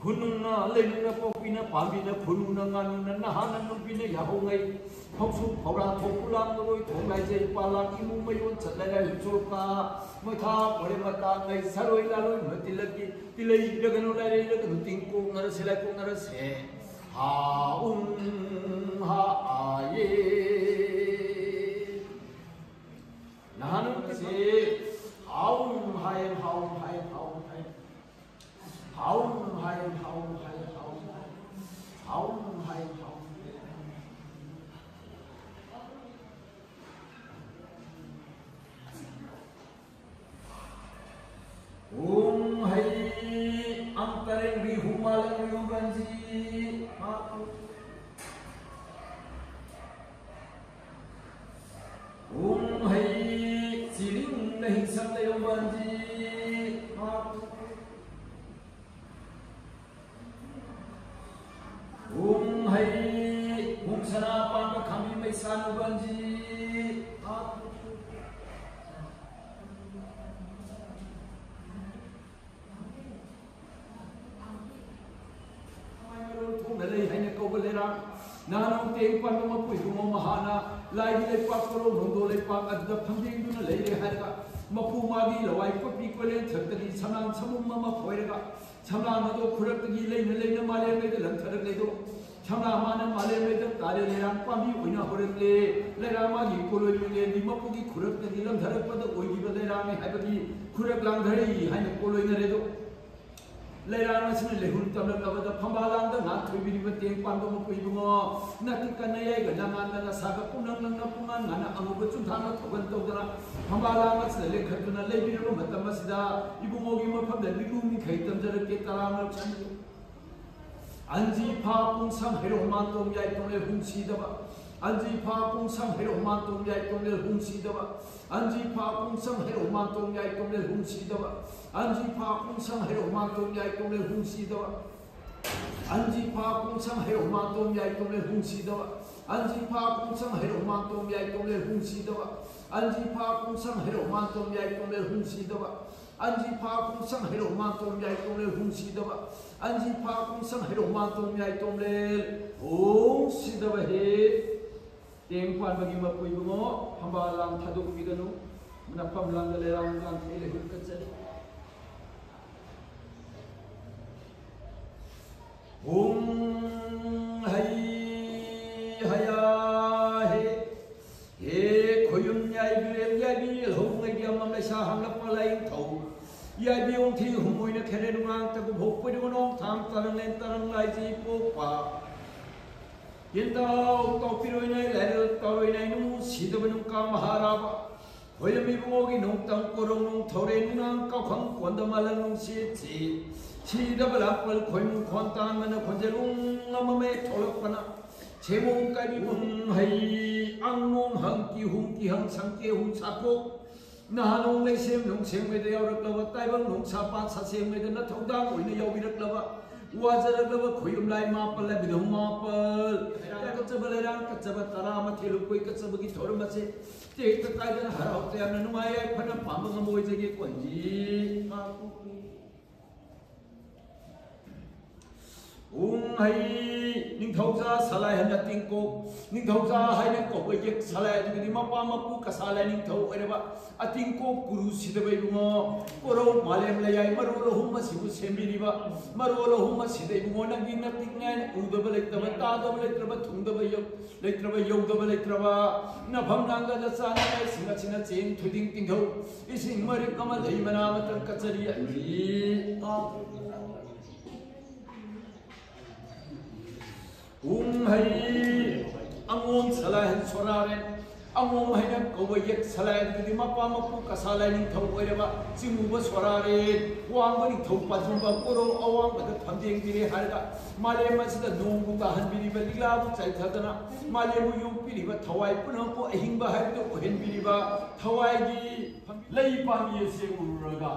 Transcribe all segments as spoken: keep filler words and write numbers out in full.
ꯈꯨꯅꯨꯡꯅ ꯂꯩꯅꯨꯡꯅ ꯄꯣꯛꯄꯤꯅ ꯄꯥꯝꯕꯤꯅ ꯈꯨꯅꯨꯡꯅ ꯉꯥꯅꯨꯅ ꯅꯍꯥꯅ ꯅꯨꯡꯕꯤꯅ ꯌꯥꯍꯧꯉꯩ ꯐꯧꯁꯨ ꯐꯧꯔꯥ ꯊꯣꯛꯄꯨ ꯂꯥꯡ ꯃꯔꯣꯏ ꯊꯣꯡ ꯂꯥꯏꯖꯩ ꯄꯥꯂꯥꯛ ꯏꯃꯨꯡ ꯃꯌꯣꯟ ꯆꯠꯂ ꯂꯥꯏ ꯆꯣꯔꯀꯥ ꯃꯣꯏꯊꯥ ꯃꯣꯔꯦ ꯃꯇꯥꯡꯉꯩ ꯁꯔꯣꯏ ꯂꯥꯂꯣꯏ ꯃꯇꯤꯜꯂꯛꯀꯤ ꯇꯤꯂꯩꯔꯒꯅꯨ ꯂꯥꯏꯔꯩꯔꯒꯅꯨ ꯇꯤꯡ ꯀꯣꯛꯅꯔꯁꯦ ꯂꯥꯏ ꯀꯣꯛꯅꯔꯁꯦ ꯍꯥꯎꯝ ꯍꯥ ꯑꯥꯌꯦ ꯅꯍꯥꯅꯨꯡ ꯀꯁꯦ ꯍꯥꯎꯝ ꯍꯥꯏ ꯍꯥꯎꯝ ꯍꯥꯏ ꯍꯥꯎꯝ ꯍꯥꯏ ꯍꯥꯎꯝ ꯍꯥꯏ ꯍꯥꯎꯝ ꯍꯥꯏ ꯍꯥꯎꯝ ꯍꯥꯏ ꯍꯥꯎꯝ ꯍꯥꯏ ꯍꯥꯎꯝ ꯍꯥꯏ ꯎꯝ ꯍꯩ ꯑꯝꯇꯔꯦꯡ ꯔꯤꯍꯨ ꯃꯥꯂꯪ ꯌꯨꯝꯕꯟꯖꯤ ꯎꯝ ꯍꯩ ꯆꯤꯔꯤꯡꯅ ꯍꯤꯡꯁꯪꯅ ꯌꯨꯝꯕꯟꯖꯤ ꯎꯝ ꯍꯩ ꯎꯝ ꯁꯅꯥ ꯄꯥꯟꯕ ꯈꯥꯝꯕꯤ ꯃꯩꯁꯥ ꯌꯨꯝꯕꯟꯖꯤ ꯊꯣꯡꯅ ꯂꯩ ꯍꯥꯏꯅ ꯀꯧꯕ ꯂꯩꯔꯥꯡ ꯅꯍꯥꯟ ꯇꯦꯡ ꯄꯥꯟꯕ ꯃꯄꯨ ꯏꯕꯨꯡꯉꯣ ꯃꯍꯥꯛꯅ ꯂꯥꯏꯒꯤ ꯂꯩꯄꯥꯛ ꯀꯣꯂꯣꯝ ꯍꯣꯡꯗꯣ ꯂꯩꯄꯥꯛ ꯑꯗꯨꯗ ꯐꯝꯖꯤꯟꯗꯨꯅ ꯂꯩꯔꯦ ꯍꯥꯏꯔꯒ ꯃꯄꯨ ꯃꯥꯒꯤ ꯂꯋꯥꯏ ꯀꯣꯠꯄꯤ ꯀꯣꯏꯂꯦꯟ ꯊꯛꯇꯒꯤ ꯁꯅꯥꯝ ꯁꯃꯨꯝ ꯑꯃ ꯐꯣꯏꯔꯒ ꯁꯝꯂꯥꯡ ꯑꯗꯣ ꯈꯨꯔꯛꯇꯒꯤ ꯂꯩꯅ ꯂꯩꯅ ꯃꯥꯂꯦꯝ ꯂꯩꯗ ꯂꯪꯊꯔꯛꯂꯦꯗꯣ ꯁꯝꯂꯥꯡ ꯃꯥꯅ ꯃꯥꯂꯦꯝ ꯂꯩꯗ ꯇꯥꯔꯦ ꯂꯩꯔꯥꯡ ꯄꯥꯝꯕꯤ ꯑꯣꯏꯅ ꯍꯧꯔꯛꯂꯦ ꯂꯩꯔꯥꯡ ꯃꯥꯒꯤ ꯀꯣꯂꯣꯏ ꯃꯤꯂꯦꯟꯗꯤ ꯃꯄꯨꯒꯤ ꯈꯨꯔꯛꯇꯒꯤ ꯂꯪꯊꯔꯛꯄꯗ ꯑꯣꯏꯈꯤꯕ ꯂꯩꯔꯥꯡꯅꯤ ꯍꯥꯏꯕꯒꯤ ꯈꯨꯔꯛ ꯂꯥꯡꯊꯔꯛꯏ ꯍꯥꯏꯅ ꯀꯣꯂꯣꯏꯅꯔꯦꯗꯣ ꯂꯩꯔꯥꯡ ꯑꯁꯤꯅ ꯂꯩꯍꯨꯟ ꯇꯝꯂꯛꯂꯕꯗ ꯐꯝꯕꯥꯂꯥꯡꯗ ꯉꯥꯟ ꯊꯣꯏꯕꯤꯔꯤꯕ ꯇꯦꯡ ꯄꯥꯟꯕ ꯃꯄꯨ ꯏꯕꯨꯡꯉꯣ ꯅꯥꯇꯤꯛ ꯀꯟꯅ ꯌꯩꯒ ꯅꯉꯥꯟꯗ ꯅꯁꯥꯒ ꯄꯨꯡꯅꯪ ꯅꯪꯅ ꯄꯨꯡꯉꯥꯟ ꯉꯥꯟꯅ ꯑꯉꯧꯕ ꯆꯨꯝꯊꯥꯡꯅ ꯊꯧꯒꯟ ꯇꯧꯗꯅ ꯐꯝꯕꯥꯂꯥꯡ ꯑꯁꯤꯗ ꯂꯦꯡꯈꯠꯇꯨꯅ ꯂꯩꯕꯤꯔꯕ ꯃꯇꯝ ꯑꯁꯤꯗ ꯏꯕꯨꯡꯉꯣꯒꯤ ꯃꯐꯝꯗ ꯂꯤꯛꯂꯨ ꯃꯤꯈꯩ ꯇꯝꯖꯔꯛꯀꯦ ꯇꯔꯥꯃꯔꯛ ꯆꯥꯟꯕꯤꯌꯨ ꯑꯟꯖꯤ ꯐꯥ ꯄꯨꯡꯁꯪ ꯍꯩꯔꯧ ꯃꯥꯟꯇꯣꯝ ꯌꯥꯏꯇꯣꯝꯂꯦ ꯍꯨꯝꯁꯤꯗꯕ ꯑꯟꯖꯤ ꯐꯥ ꯄꯨꯡꯁꯪ ꯍꯩꯔꯧ ꯃꯥꯟꯇꯣꯝ ꯌꯥꯏꯇꯣꯝꯂꯦ ꯍꯨꯝꯁꯤꯗꯕ ꯑꯟꯖꯤ ꯐꯥ ꯄꯨꯡꯁꯪ ꯍꯩꯔꯧ ꯃꯥꯟꯇꯣꯝ ꯌꯥꯏꯇꯣꯝꯂꯦ ꯍꯨꯝꯁꯤꯗꯕ ꯑꯟꯖꯤ ꯐꯥ ꯄꯨꯡꯁꯪ ꯍꯩꯔꯧ ꯃꯥꯟꯇꯣꯝ ꯌꯥꯏꯇꯣꯝꯂꯦ ꯍꯨꯝꯁꯤꯗꯕ ꯑꯟꯖꯤ ꯐꯥ ꯄꯨꯡꯁꯪ ꯍꯩꯔꯧ ꯃꯥꯟꯇꯣꯝ ꯌꯥꯏꯇꯣꯝꯂꯦ ꯍꯨꯝꯁꯤꯗꯕ ꯑꯟꯖꯤ ꯐꯥ ꯄꯨꯡꯁꯪ ꯍꯩꯔꯧ ꯃꯥꯟꯇꯣꯝ ꯌꯥꯏꯇꯣꯝꯂꯦ ꯍꯨꯝꯁꯤꯗꯕ ꯑꯟꯖꯤ ꯐꯥ ꯄꯨꯡꯁꯪ ꯍꯩꯔꯧ ꯃꯥꯟꯇꯣꯝ ꯌꯥꯏꯇꯣꯝꯂꯦ ꯍꯨꯝꯁꯤꯗꯕ ꯑꯟꯖꯤ ꯐꯥ ꯀꯨꯡꯁꯪ ꯍꯩꯔꯧ ꯃꯥꯟꯇꯣꯝ ꯌꯥꯏꯇꯣꯝꯂꯦꯜ ꯍꯨꯝ ꯁꯤꯗꯕ꯫ ꯑꯟꯖꯤ ꯐꯥ ꯀꯨꯡꯁꯪ ꯍꯩꯔꯧ ꯃꯥꯟꯇꯣꯝ ꯌꯥꯏꯇꯣꯝꯂꯦꯜ ꯍꯨꯝ ꯁꯤꯗꯕ ꯍꯦ꯫ ꯇꯦꯡ ꯄꯥꯟꯕꯒꯤ ꯃꯄꯨ ꯏꯕꯨꯡꯉꯣ, ꯐꯝꯕꯥꯜ ꯂꯥꯡ ꯊꯥꯗꯣꯛꯄꯤꯒꯅꯨ꯫ ꯃꯅꯐꯝ ꯂꯥꯡꯗ ꯂꯩꯔꯥꯡ ꯂꯥꯡꯊꯦ ꯂꯩꯍꯨꯠ ꯀꯠꯆꯔꯤ꯫ ꯍꯨꯝ ꯍꯩ ꯍꯌꯥ ꯍꯦ꯫ ꯍꯦ ꯈꯣꯌꯨꯝ ꯌꯥꯏꯕꯤꯔꯦꯜ ꯌꯥꯏꯕꯤ ꯌꯦꯜꯍꯧꯉꯩꯒꯤ ꯑꯃꯝ ꯂꯩꯁꯥ ꯍꯥꯡꯂꯛꯄ ꯂꯥꯏꯅꯤꯡꯊꯧ꯫ ꯌꯥꯏꯕꯤ ꯑꯣꯡꯊꯤ ꯍꯨꯝꯃꯣꯏꯅ ꯈꯦꯔꯦ ꯅꯨꯡꯉꯥꯡ ꯇꯒꯨ ꯚꯣꯛꯄꯣꯏ ꯅꯣꯡ ꯊꯥꯡ ꯇꯔꯪ ꯂꯦꯟ ꯇꯔꯪ ꯂꯥꯏꯖꯤ ꯄꯣꯛꯄ꯫ ꯌꯦꯟꯇꯥꯎ ꯇꯥꯎꯄꯤꯔꯣꯏꯅ ꯂꯥꯏꯔꯦꯜ ꯇꯧꯔꯣꯏꯅ ꯅꯨꯡ ꯁꯤꯗꯕ ꯅꯨꯡꯀꯥ ꯃꯍꯥꯔꯥꯕ꯫ ꯍꯣꯏꯔꯝ ꯏꯕꯨꯡꯉꯣꯒꯤ ꯅꯣꯡꯇꯝ ꯀꯣꯔꯧ ꯅꯣꯡ ꯊꯧꯔꯦꯟ ꯅꯨꯡꯅꯥꯡ ꯀꯥꯎꯈꯪ ꯀꯣꯟꯗ ꯃꯥꯂꯪ ꯅꯨꯡꯁꯤꯠꯁꯤ꯫ ꯁꯤꯗꯕ ꯂꯥꯛꯄꯜ ꯈꯣꯏꯃꯨ ꯈꯣꯟ ꯇꯥꯡꯗꯅ ꯈꯣꯟꯖꯦꯜ ꯎꯪ ꯑꯃꯃꯩ ꯊꯣꯛꯂꯛꯄꯅ꯫ ꯁꯦꯃꯣꯡ ꯀꯥꯏꯕꯤ ꯄꯨꯡ ꯍꯩ ꯑꯪ ꯅꯣꯡ ꯍꯪ ꯀꯤꯍꯨꯝ ꯀꯤꯍꯪ ꯁꯪꯀꯦ ꯍꯨꯝ ꯁꯥꯀꯣꯛ꯫ ꯅꯍꯥꯟ ꯅꯣꯡ ꯂꯩꯁꯦꯝ ꯅꯨꯡꯁꯦꯡꯕꯩꯗ ꯌꯥꯎꯔꯛꯂꯕ ꯇꯥꯏꯕꯪ ꯅꯣꯡꯁꯥ ꯄꯥꯠ ꯁꯥꯁꯦꯡꯕꯩꯗ ꯅꯊꯧꯗꯥꯡ ꯑꯣꯏꯅ ꯌꯥꯎꯕꯤꯔꯛꯂꯕ ꯋꯥꯖꯔꯛꯂꯕ ꯈꯣꯏꯌꯨꯝ ꯂꯥꯏ ꯃꯥꯄꯜ ꯂꯥꯏꯕꯤꯗꯧ ꯃꯥꯄꯜ꯫ ꯀꯠꯆꯕ ꯂꯩꯔꯥꯡ ꯀꯠꯆꯕ ꯇꯔꯥꯃꯥꯊꯣꯏ ꯂꯨꯀꯣꯏ ꯀꯠꯆꯕꯒꯤ ꯊꯧꯔꯝ ꯑꯁꯦ ꯇꯦꯛꯇ ꯀꯥꯏꯗꯅ ꯍꯔꯥꯎ ꯇꯌꯥꯝꯅ ꯅꯨꯡꯉꯥꯏ ꯌꯥꯏꯐꯅ ꯄꯥꯝꯕ ꯉꯝꯕ ꯑꯣꯏꯖꯒꯦ ꯀꯣꯟꯖꯤ꯫ ꯎꯝ ꯍꯩ ꯅꯤꯡꯊꯧꯖꯥ ꯁꯂꯥꯏꯍꯟ ꯑꯇꯤꯡꯀꯣꯛ ꯅꯤꯡꯊꯧꯖꯥ ꯍꯥꯏꯅ ꯀꯧꯕ ꯌꯦꯛ ꯁꯂꯥꯏ ꯑꯗꯨꯒꯤꯗꯤ ꯃꯄꯥ ꯃꯄꯨ ꯀꯁꯥ ꯂꯥꯏꯅꯤꯡꯊꯧ ꯑꯣꯏꯔꯕ ꯑꯇꯤꯡꯀꯣꯛ ꯒꯨꯔꯨ ꯁꯤꯗꯕ ꯏꯕꯨꯡꯉꯣ ꯀꯣꯔꯧ ꯃꯥꯂꯦꯝ ꯂꯩꯌꯥꯏ ꯃꯔꯣꯜ ꯑꯍꯨꯝ ꯑꯁꯤꯕꯨ ꯁꯦꯝꯕꯤꯔꯤꯕ ꯃꯔꯣꯜ ꯑꯍꯨꯝ ꯑꯁꯤꯗ ꯏꯕꯨꯡꯉꯣ ꯅꯪꯒꯤ ꯅꯇꯤꯛ ꯅꯥꯏꯅ ꯎꯗꯕ ꯂꯩꯇꯕ ꯇꯥꯗꯕ ꯂꯩꯇ꯭ꯔꯕ ꯊꯨꯡꯗꯕ ꯌꯧ ꯂꯩꯇ꯭ꯔꯕ ꯌꯧꯗꯕ ꯂꯩꯇ꯭ꯔꯕ ꯅꯐꯝ ꯂꯥꯡꯗ ꯆꯥꯅꯤꯡꯉꯥꯏꯁꯤꯡ ꯑꯁꯤꯅ ꯆꯦꯡ ꯊꯣꯏꯗꯤꯡ ꯇꯤꯡꯊꯧ ꯏꯁꯤꯡ ꯃꯔꯤꯛ ꯑꯃ ꯂꯩ ꯃꯅꯥ ꯃꯇꯝ ꯀꯆꯔꯤ ꯑꯅꯤ꯫ ꯎꯝ ꯍꯩ ꯑꯉꯣꯝ ꯁꯂꯥꯏꯍꯟ ꯁꯣꯔꯥꯔꯦꯟ ꯑꯉꯣꯝ ꯍꯥꯏꯅ ꯀꯧꯕ ꯌꯦꯛ ꯁꯂꯥꯏꯍꯟꯗꯨꯗꯤ ꯃꯄꯥ ꯃꯄꯨ ꯀꯁꯥ ꯂꯥꯏꯅꯤꯡꯊꯧ ꯑꯣꯏꯔꯕ ꯆꯤꯡꯉꯨꯕ ꯁꯣꯔꯥꯔꯦꯟ ꯋꯥꯡꯕ ꯅꯤꯡꯊꯧ ꯄꯥꯟꯖꯨꯝꯕ ꯀꯣꯔꯧ ꯑꯋꯥꯡꯕꯗ ꯐꯝꯗꯦꯡꯕꯤꯔꯦ ꯍꯥꯏꯔꯒ ꯃꯥꯂꯦꯝ ꯑꯁꯤꯗ ꯅꯣꯡꯕꯨ ꯇꯥꯍꯟꯕꯤꯔꯤꯕ ꯂꯤꯛꯂꯥꯕꯨ ꯆꯥꯏꯊꯗꯅ ꯃꯥꯂꯦꯝꯕꯨ ꯌꯣꯛꯄꯤꯔꯤꯕ ꯊꯋꯥꯏ ꯄꯨꯝꯅꯃꯛꯄꯨ ꯑꯍꯤꯡꯕ ꯍꯥꯏꯕꯗꯨ ꯑꯣꯏꯍꯟꯕꯤꯔꯤꯕ ꯊꯋꯥꯏꯒꯤ ꯂꯩ ꯄꯥꯝꯕꯤ ꯑꯁꯤ ꯎꯔꯨꯔꯒ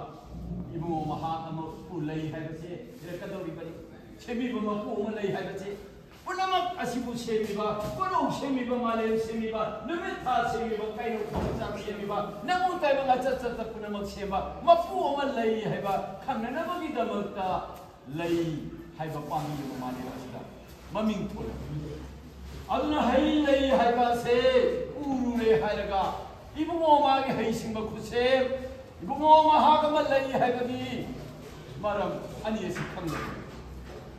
ꯏꯕꯨꯡꯉꯣ ꯃꯍꯥꯛ ꯑꯃ ꯎꯄꯨ ꯂꯩ ꯍꯥꯏꯕꯁꯦ ꯊꯤꯔꯛꯀꯗꯧꯔꯤꯕꯅꯤ꯫ ꯁꯦꯝꯕꯤꯕ ꯃꯄꯨ ꯑꯃ ꯂꯩ ꯍꯥꯏꯕꯁꯦ ꯄꯨꯝꯅꯃꯛ ꯑꯁꯤꯕꯨ ꯁꯦꯝꯃꯤꯕ, ꯀꯣꯔꯧ ꯁꯦꯝꯃꯤꯕ, ꯃꯥꯂꯦꯝ ꯁꯦꯝꯃꯤꯕ, ꯅꯨꯃꯤꯠ ꯊꯥ ꯁꯦꯝꯃꯤꯕ, ꯀꯩꯅꯣ ꯈꯣꯡꯆꯥꯛ ꯁꯦꯝꯃꯤꯕ, ꯅꯃꯨ ꯇꯥꯏꯕꯪ ꯑꯆꯠ ꯆꯠꯇ ꯄꯨꯝꯅꯃꯛ ꯁꯦꯝꯕ ꯃꯄꯨ ꯑꯃ ꯂꯩ ꯍꯥꯏꯕ ꯈꯪꯅꯅꯕꯒꯤꯗꯃꯛꯇ ꯂꯩ ꯍꯥꯏꯕ ꯄꯥꯝꯕꯤ ꯑꯃ ꯃꯥꯂꯦꯝ ꯑꯁꯤꯗ ꯃꯃꯤꯡ ꯊꯣꯜꯂꯤ꯫ ꯑꯗꯨꯅ ꯍꯩ ꯂꯩ ꯍꯥꯏꯕ ꯑꯁꯦ ꯎꯔꯨꯔꯦ ꯍꯥꯏꯔꯒ ꯏꯕꯨꯡꯉꯣ ꯃꯥꯒꯤ ꯍꯩꯁꯤꯡꯕ ꯈꯨꯠꯁꯦꯝ, ꯏꯕꯨꯡꯉꯣ ꯃꯍꯥꯛ ꯑꯃ ꯂꯩ ꯍꯥꯏꯕꯒꯤ ꯃꯔꯝ ꯑꯅꯤ ꯑꯁꯤ ꯈꯪꯅꯩ꯫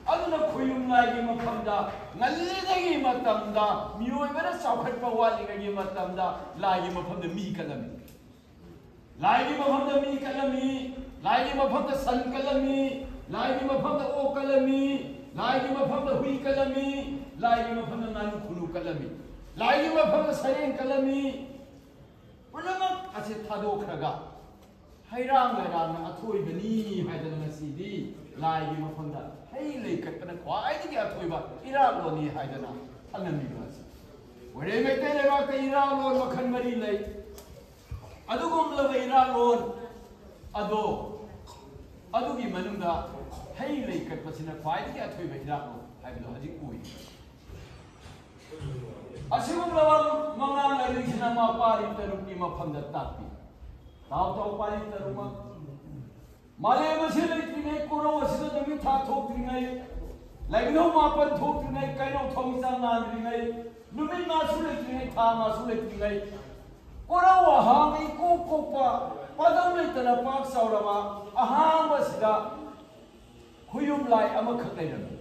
ꯑꯗꯨꯅ ꯈꯨꯌꯨꯝ ꯂꯥꯏꯒꯤ ꯃꯐꯝꯗ ꯉꯜꯂꯤꯉꯩꯒꯤ ꯃꯇꯝꯗ, ꯃꯤꯑꯣꯏꯕꯅ ꯆꯥꯎꯈꯠꯄ ꯋꯥꯠꯂꯤꯉꯩꯒꯤ ꯃꯇꯝꯗ ꯂꯥꯏꯒꯤ ꯃꯐꯝꯗ ꯃꯤ ꯀꯠꯂꯝꯃꯤ꯫ ꯂꯥꯏꯒꯤ ꯃꯐꯝꯗ ꯃꯤ ꯀꯠꯂꯝꯃꯤ, ꯂꯥꯏꯒꯤ ꯃꯐꯝꯗ ꯁꯟ ꯀꯠꯂꯝꯃꯤ, ꯂꯥꯏꯒꯤ ꯃꯐꯝꯗ ꯑꯣꯛ ꯀꯠꯂꯝꯃꯤ, ꯂꯥꯏꯒꯤ ꯃꯐꯝꯗ ꯍꯨꯏ ꯀꯠꯂꯝꯃꯤ, ꯂꯥꯏꯒꯤ ꯃꯐꯝꯗ ꯉꯥꯅꯨ ꯈꯨꯅꯨ ꯀꯠꯂꯝꯃꯤ, ꯂꯥꯏꯒꯤ ꯃꯐꯝꯗ ꯁꯔꯦꯡ ꯀꯠꯂꯝꯃꯤ꯫ ꯄꯨꯝꯅꯃꯛ ꯑꯁꯤ ꯊꯥꯗꯣꯛꯈ꯭ꯔꯒ ꯍꯩꯔꯥꯡ ꯂꯩꯔꯥꯡꯅ ꯑꯊꯣꯏꯕꯅꯤ ꯍꯥꯏꯗꯅ ꯉꯁꯤꯗꯤ ꯂꯥꯏꯒꯤ ꯃꯐꯝꯗ ꯍꯩ ꯂꯩ ꯀꯠꯄꯅ ꯈ꯭ꯋꯥꯏꯗꯒꯤ ꯑꯊꯣꯏꯕ ꯏꯔꯥꯠꯂꯣꯅꯤ ꯍꯥꯏꯗꯅ ꯊꯝꯂꯝꯃꯤꯕ ꯑꯁꯤ꯫ ꯃꯣꯔꯦ ꯃꯩꯇꯩ ꯂꯩꯕꯥꯛꯇ ꯏꯔꯥꯠꯂꯣꯟ ꯃꯈꯜ ꯃꯔꯤ ꯂꯩ꯫ ꯑꯗꯨꯒꯨꯝꯂꯕ ꯏꯔꯥꯠꯂꯣꯟ ꯑꯗꯣ, ꯑꯗꯨꯒꯤ ꯃꯅꯨꯡꯗ ꯍꯩ ꯂꯩ ꯀꯠꯄꯁꯤꯅ ꯈ꯭ꯋꯥꯏꯗꯒꯤ ꯑꯊꯣꯏꯕ ꯏꯔꯥꯠꯂꯣꯟ ꯍꯥꯏꯕꯗꯣ ꯍꯧꯖꯤꯛ ꯑꯣꯏꯔꯤ꯫ ꯑꯁꯤꯒꯨꯝꯂꯕ ꯃꯉꯥ ꯂꯩꯔꯤꯁꯤꯅ ꯃꯄꯥꯔꯤ ꯇꯔꯨꯛꯀꯤ ꯃꯐꯝꯗ ꯇꯥꯛꯄꯤ꯫ ꯇꯥꯎ ꯇꯥꯎ ꯄꯥꯔꯤ ꯇꯔꯨꯛꯃꯛ꯫ ꯃꯥꯂꯦꯝ ꯑꯁꯤ ꯂꯩꯇ꯭ꯔꯤꯉꯩ, ꯀꯣꯔꯧ ꯑꯁꯤꯗ ꯅꯨꯃꯤꯠ ꯊꯥ ꯊꯣꯛꯇ꯭ꯔꯤꯉꯩ, ꯂꯥꯏꯅꯧ ꯃꯥꯄꯟ ꯊꯣꯛꯇ꯭ꯔꯤꯉꯩ, ꯀꯩꯅꯧ ꯊꯧꯃꯤꯆꯥꯛ ꯉꯥꯟꯗ꯭ꯔꯤꯉꯩ, ꯅꯨꯃꯤꯠ ꯉꯥꯁꯨ ꯂꯩꯇ꯭ꯔꯤꯉꯩ, ꯊꯥ ꯉꯥꯁꯨ ꯂꯩꯇ꯭ꯔꯤꯉꯩ, ꯀꯣꯔꯧ ꯑꯍꯥꯡꯕ ꯏꯀꯣꯛ ꯀꯣꯛꯄ, ꯄꯥꯗꯝ ꯂꯩꯇꯅ ꯄꯥꯛ ꯆꯥꯎꯔꯕ ꯑꯍꯥꯡꯕꯁꯤꯗ ꯈꯨꯌꯨꯝ ꯂꯥꯏ ꯑꯃꯈꯛ ꯂꯩꯔꯝꯃꯤ꯫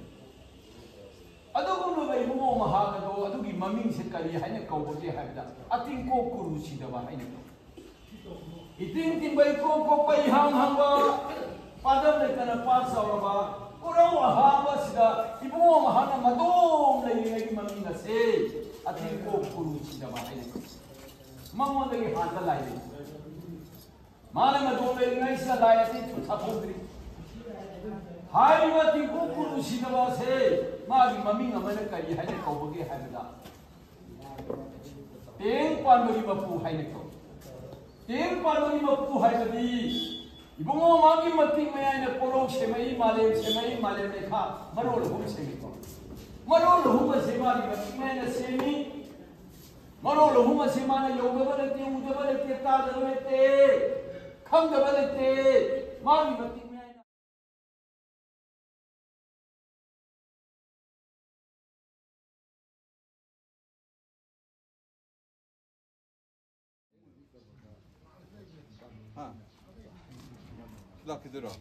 ꯑꯗꯨꯒꯨꯝꯂꯕ ꯏꯕꯨꯡꯉꯣ ꯃꯍꯥꯛ ꯑꯗꯣ ꯑꯗꯨꯒꯤ ꯃꯃꯤꯡꯁꯦ ꯀꯔꯤ ꯍꯥꯏꯅ ꯀꯧꯕꯒꯦ ꯍꯥꯏꯕꯗ, ꯑꯇꯤꯡꯀꯣꯛ ꯀꯨꯔꯨ ꯁꯤꯗꯕ ꯍꯥꯏꯅ ꯀꯧꯏ꯫ ꯏꯇꯤꯡ ꯇꯤꯡꯕ ꯏꯀꯣꯛ ꯀꯣꯛꯄ ꯏꯍꯥꯡ ꯍꯥꯡꯕ, ꯄꯥꯗꯝ ꯂꯩꯇꯅ ꯄꯥꯛ ꯆꯥꯎꯔꯕ ꯀꯣꯔꯧ ꯑꯍꯥꯡꯕꯁꯤꯗ ꯏꯕꯨꯡꯉꯣ ꯃꯍꯥꯛꯅ ꯃꯇꯣꯝ ꯂꯩꯔꯤꯉꯩꯒꯤ ꯃꯃꯤꯡ ꯑꯁꯦ ꯑꯇꯤꯡꯀꯣꯛ ꯀꯨꯔꯨ ꯁꯤꯗꯕ ꯍꯥꯏꯅ ꯀꯧꯏ꯫ ꯃꯉꯣꯟꯗꯒꯤ ꯍꯥꯟꯕ ꯂꯥꯏ ꯂꯩꯇꯦ꯫ ꯃꯥꯅ ꯃꯇꯣꯝ ꯂꯩꯔꯤꯉꯩꯁꯤꯗ ꯂꯥꯏ ꯑꯇꯩ ꯊꯥꯐꯣꯡꯗ꯭ꯔꯤ꯫ ꯍꯥꯏꯔꯤꯕ ꯇꯤꯡꯀꯣꯛ ꯀꯨꯔꯨ ꯁꯤꯗꯕ ꯑꯁꯦ ꯃꯥꯒꯤ ꯃꯃꯤꯡ ꯑꯃꯅ ꯀꯔꯤ ꯍꯥꯏꯅ ꯀꯧꯕꯒꯦ ꯍꯥꯏꯕꯗ, ꯇꯦꯡ ꯄꯥꯟꯕꯒꯤ ꯃꯄꯨ ꯍꯥꯏꯅ ꯀꯧꯏ꯫ ꯇꯦꯡ ꯄꯥꯟꯕꯒꯤ ꯃꯄꯨ ꯍꯥꯏꯕꯗꯤ ꯏꯕꯨꯡꯉꯣ ꯃꯥꯒꯤ ꯃꯇꯤꯛ ꯃꯌꯥꯏꯅ ꯀꯣꯔꯧ ꯁꯦꯝꯃꯛꯏ, ꯃꯥꯂꯦꯝ ꯁꯦꯝꯃꯛꯏ, ꯃꯥꯂꯦꯝ ꯂꯩꯈꯥ ꯃꯔꯣꯜ ꯑꯍꯨꯝ ꯁꯦꯝꯃꯛꯏꯀꯣ꯫ ꯃꯔꯣꯜ ꯑꯍꯨꯝ ꯑꯁꯤ ꯃꯥꯒꯤ ꯃꯇꯤꯛ ꯃꯌꯥꯏꯅ ꯁꯦꯝꯃꯤ꯫ ꯃꯔꯣꯜ ꯑꯍꯨꯝ ꯑꯁꯤ ꯃꯥꯅ ꯌꯧꯗꯕ ꯂꯩꯇꯦ, ꯎꯗꯕ ꯂꯩꯇꯦ, ꯇꯥꯗꯕ ꯂꯩꯇꯦ, ꯈꯪꯗꯕ ꯂꯩꯇꯦ꯫ ꯃꯥꯒꯤ ꯃꯇꯤꯛ ꯃꯌꯥꯏꯅ ꯍꯥ? ꯂꯥꯛꯈꯤꯗꯣꯏꯔꯣ?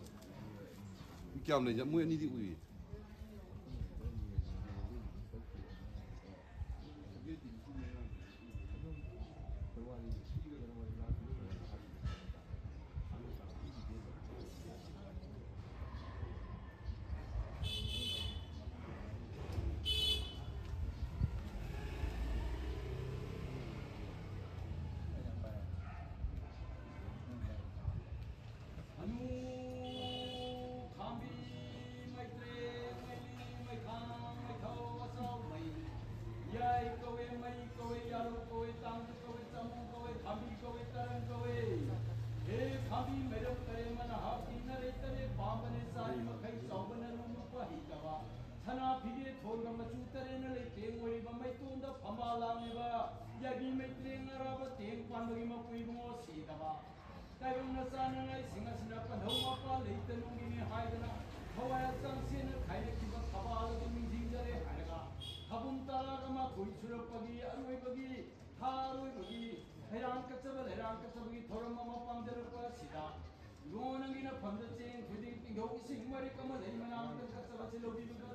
ꯃꯤ ꯀꯌꯥꯝ ꯂꯩꯖꯥꯠ? ꯃꯣꯏ ꯑꯅꯤꯗꯤ ꯎꯏ꯫ ꯍꯅꯨ ꯈꯥꯝꯕꯤ ꯃꯩꯇ꯭ꯔꯦ ꯃꯩꯂꯤ ꯃꯩꯈꯥꯡ ꯃꯩꯊꯧ ꯑꯆꯥꯎ ꯃꯩ ꯌꯥꯏ ꯀꯧꯋꯦ, ꯃꯩ ꯀꯧꯋꯦ, ꯌꯥꯂꯨ ꯀꯧꯋꯦ, ꯇꯥꯡꯖ ꯀꯧꯋꯦ, ꯆꯥꯃꯨ ꯀꯧꯋꯦ, ꯈꯥꯝꯕꯤ ꯀꯧꯋꯦ, ꯇꯔꯪ ꯀꯧꯋꯦ꯫ ꯍꯦ ꯈꯥꯝꯕꯤ ꯃꯩꯔꯝ ꯀꯔꯦꯝ ꯃꯅꯥ ꯍꯥꯞꯄꯤ ꯅꯔꯩ ꯇꯔꯦꯠ ꯄꯥꯝꯕꯅꯦ ꯆꯥꯔꯤ ꯃꯈꯩ ꯆꯥꯎꯕꯅ ꯂꯨꯝꯂꯨꯄ ꯍꯩꯇꯕ꯫ ꯁꯅꯥ ꯐꯤꯒꯦ ꯊꯣꯟꯕ ꯃꯆꯨ ꯇꯔꯦꯠꯅ ꯂꯩꯇꯦꯡ ꯑꯣꯏꯔꯤꯕ ꯃꯩꯇꯣꯟꯗ ꯐꯝꯕꯥꯜ ꯂꯥꯡꯂꯤꯕ ꯌꯥꯏꯕꯤ ꯃꯩꯇ꯭ꯔꯦꯡ ꯑꯔꯥꯕ ꯇꯦꯡ ꯄꯥꯟꯕꯒꯤ ꯃꯄꯨ ꯏꯕꯨꯡꯉꯣ ꯁꯤꯗꯕ꯫ ꯇꯥꯏꯕꯪꯅ ꯆꯥꯅꯉꯥꯏꯁꯤꯡ ꯑꯁꯤꯅ ꯄꯟꯊꯧ ꯃꯄꯥ ꯂꯩꯇ ꯅꯨꯡꯒꯤꯅꯤ ꯍꯥꯏꯗꯅ ꯊꯋꯥꯏ ꯍꯛꯆꯥꯡ ꯁꯦꯟꯅ ꯈꯥꯏꯅꯈꯤꯕ ꯊꯕꯥꯜ ꯑꯗꯨ ꯅꯤꯡꯁꯤꯡꯖꯔꯦ ꯍꯥꯏꯔꯒ ꯊꯥꯕꯨꯝ ꯇꯔꯥꯒ ꯃꯥꯊꯣꯏ ꯁꯨꯔꯛꯄꯒꯤ ꯑꯔꯣꯏꯕꯒꯤ ꯊꯥ ꯑꯔꯣꯏꯕꯒꯤ ꯍꯩꯔꯥꯡ ꯀꯠꯆꯕ ꯂꯩꯔꯥꯡ ꯀꯠꯆꯕꯒꯤ ꯊꯧꯔꯝ ꯑꯃ ꯄꯥꯡꯖꯔꯛꯄ ꯑꯁꯤꯗ ꯂꯣꯟꯅꯒꯤ ꯅꯐꯝꯗ ꯆꯦꯡ ꯊꯣꯏꯗꯤꯡ ꯇꯤꯡꯊꯧ ꯏꯁꯤꯡ ꯃꯔꯤꯛ ꯑꯃ ꯂꯩ ꯃꯅꯥ ꯃꯈꯜ ꯀꯠꯆꯕ ꯑꯁꯤ ꯂꯧꯕꯤꯕꯗ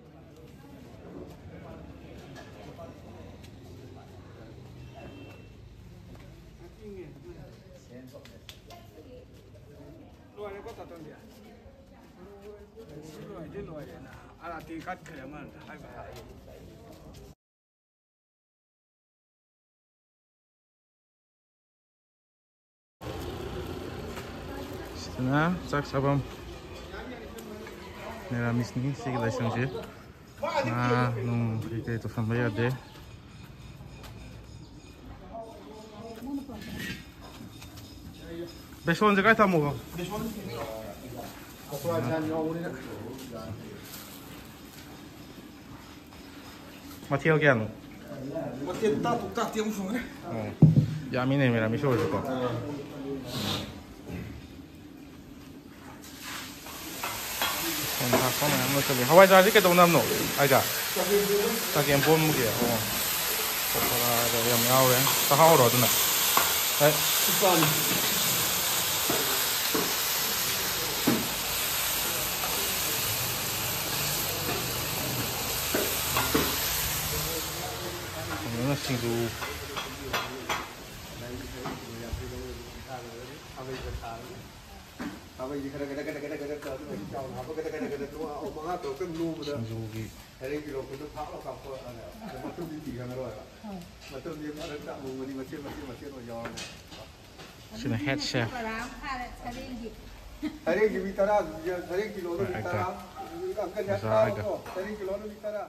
ꯂꯣꯏꯔꯦꯀꯣ ꯇꯥꯇꯣꯟꯕꯤ? ꯁꯤ ꯂꯣꯏꯔꯗꯤ ꯂꯣꯏꯔꯦꯅ ꯑꯔꯥꯇꯤ ꯀꯠꯈ꯭ꯔꯦ ꯑꯃ ꯍꯥꯏꯕ ꯍꯥꯏ꯫ ꯁꯤꯗꯅ ꯆꯥꯛ ꯆꯥꯐꯝ ꯃꯦꯔꯥꯃꯤꯁꯅꯤ ꯁꯤꯒꯤ ꯂꯥꯏꯁꯪꯁꯦ꯫ ꯉꯥ ꯅꯨꯡ ꯀꯩ ꯀꯩ ꯇꯧꯁꯟꯕ ꯌꯥꯗꯦ꯫ ꯕꯦꯁꯣꯟꯁꯦ ꯀꯥꯏ ꯊꯝꯃꯣꯕ? ꯕꯦꯁꯣꯟ ꯊꯤꯟꯕꯤꯔꯛꯑꯣ꯫ ꯄꯀꯣꯔꯥ ꯗꯨꯀꯥꯟ ꯌꯥꯎꯕꯅꯤꯅ꯫ ꯃꯊꯦꯜ ꯀꯌꯥꯅꯣ? ꯃꯊꯦꯜ ꯇꯔꯥ ꯇꯔꯨꯛ ꯇꯔꯥ ꯇꯔꯦꯠꯃꯨꯛ ꯁꯨꯔꯝꯒꯅꯤ꯫ ꯑꯣ, ꯌꯥꯝꯃꯤꯅꯦ ꯃꯦꯔꯥꯃꯤꯁ ꯑꯣꯏꯔꯁꯨꯀꯣ꯫ ꯊꯣꯡ ꯊꯥꯛꯄ ꯃꯌꯥꯝ ꯂꯣꯏꯁꯜꯂꯤ꯫ ꯍꯋꯥꯏꯖꯥꯔꯁꯤ ꯀꯩꯗꯧꯅꯕꯅꯣ? ꯍꯋꯥꯏꯖꯥꯔ ꯆꯒꯦꯝ ꯄꯣꯝꯕꯒꯤ꯫ ꯑꯣ, ꯄꯀꯣꯔꯥꯒ ꯌꯥꯝ ꯌꯥꯎꯔꯦ꯫ ꯆꯥꯍꯧꯔꯣ ꯑꯗꯨꯅ꯫ ꯍꯣꯏ꯫ ꯐꯖꯅ ꯁꯤꯡꯖꯨ꯫ ꯈꯥꯕꯩꯁꯦ ꯈꯔ ꯈꯔ ꯈꯔ ꯈꯔ ꯈꯔ ꯇꯧꯔꯒ ꯆꯥꯎꯅ ꯍꯥꯞꯄ ꯈꯔ ꯈꯔ ꯈꯔ ꯈꯔ ꯇꯣꯛꯑꯣ꯫ ꯃꯉꯥ ꯇꯔꯨꯛꯇꯪ ꯅꯣꯡꯃꯗ ꯁꯤꯡꯖꯨꯒꯤ ꯁꯔꯦꯡ ꯀꯤꯂꯣ ꯀꯨꯟꯗꯣ ꯐꯥꯛ ꯂꯥꯎ ꯀꯥꯞꯊꯣꯛꯑꯒ ꯃꯇꯨꯝꯗꯤ ꯊꯤꯈꯪꯉꯔꯣꯏꯕ꯫ ꯃꯇꯨꯝꯗꯤ ꯐꯖꯅ ꯑꯃꯨꯕꯅꯤ ꯃꯆꯦꯠ ꯃꯆꯦꯠ ꯃꯆꯦꯠ ꯑꯣꯏ ꯌꯥꯎꯔꯒ꯫ ꯁꯤꯅ head chef꯫ ꯄꯔꯥ ꯑꯃ ꯐꯥꯔꯦ ꯁꯔꯦꯡꯒꯤ꯫ ꯁꯔꯦꯡꯒꯤ ꯃꯤ ꯇꯔꯥ, ꯁꯔꯦꯡ ꯀꯤꯂꯣꯗ ꯃꯤ Right, ꯇꯔꯥ꯫ right. ꯑꯪꯀꯜ ꯑꯣꯖꯥ ꯇꯔꯥ ꯍꯥꯏꯗꯣ꯫ ꯀꯣ, ꯁꯔꯦꯡ ꯀꯤꯂꯣꯗ ꯃꯤ ꯇꯔꯥ꯫